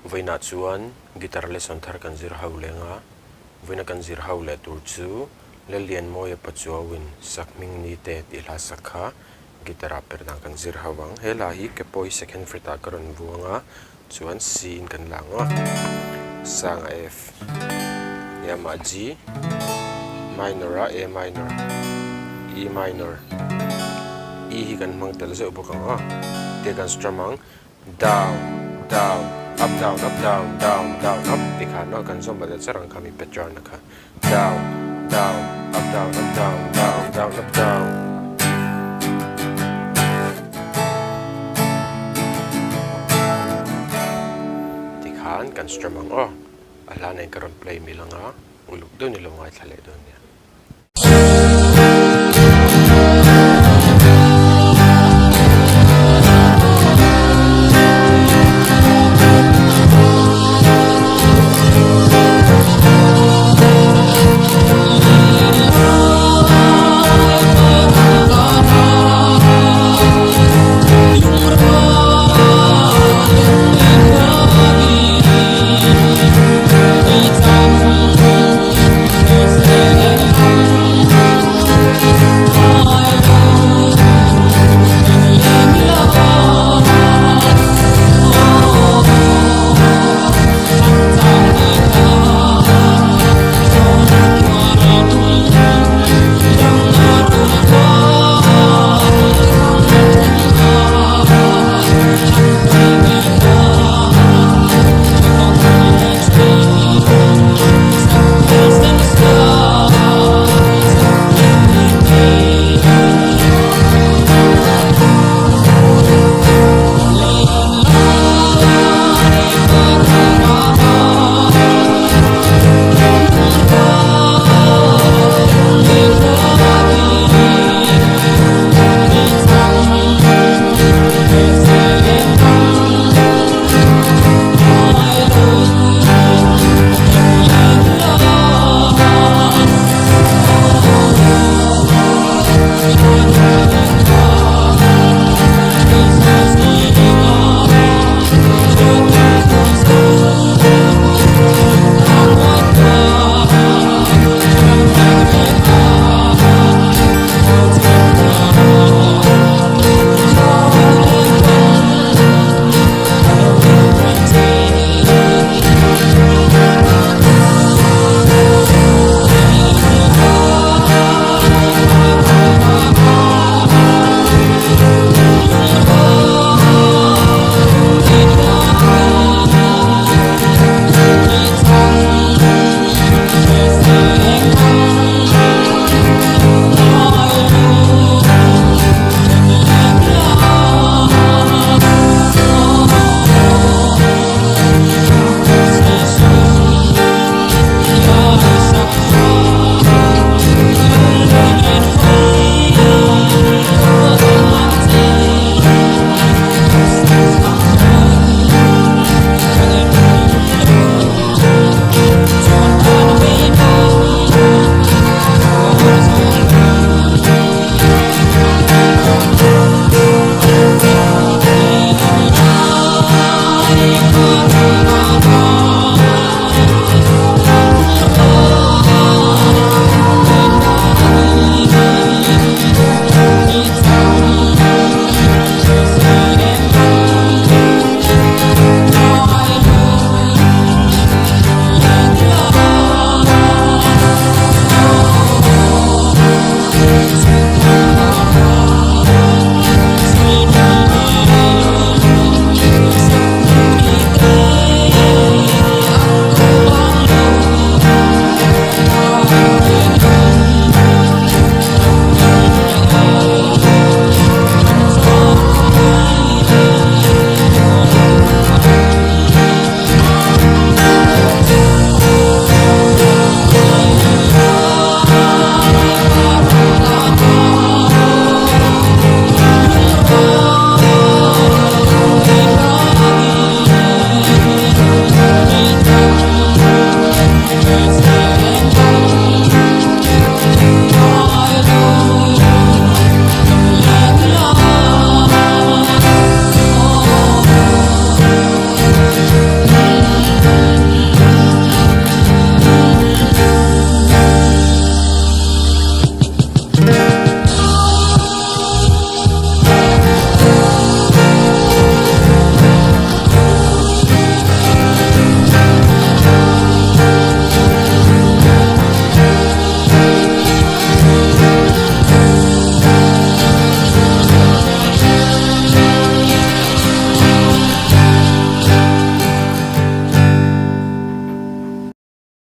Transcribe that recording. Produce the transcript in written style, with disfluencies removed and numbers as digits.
Vawiinah chuan guitar lesson thar kan zir ho leng a, vawiina kan zir ho leh tur chu Lallianmawia Pachuauin Sakhming Ni Te tih hla sak kha guitar ah per dan kan zir ho ang. He hla hi Kepawi second fret ah ka rawn vuang a, chuan C in kan la ang a, Sanga F, hniamah G, minor ah A minor, E minor, E hi kan hmang tel zeuh bawk ang a, tia kan strum ang. Down, down, up down, up down, down, down, up tih khan a kan zawm balh char ang kha mi pattern a kha. Down, down, up down, up down, down, down, up down. Tih khan kan strum ang aw. A hla nen ka rawn play mil ang a, uluk deuh ni lo ngaithla leh dawn nia.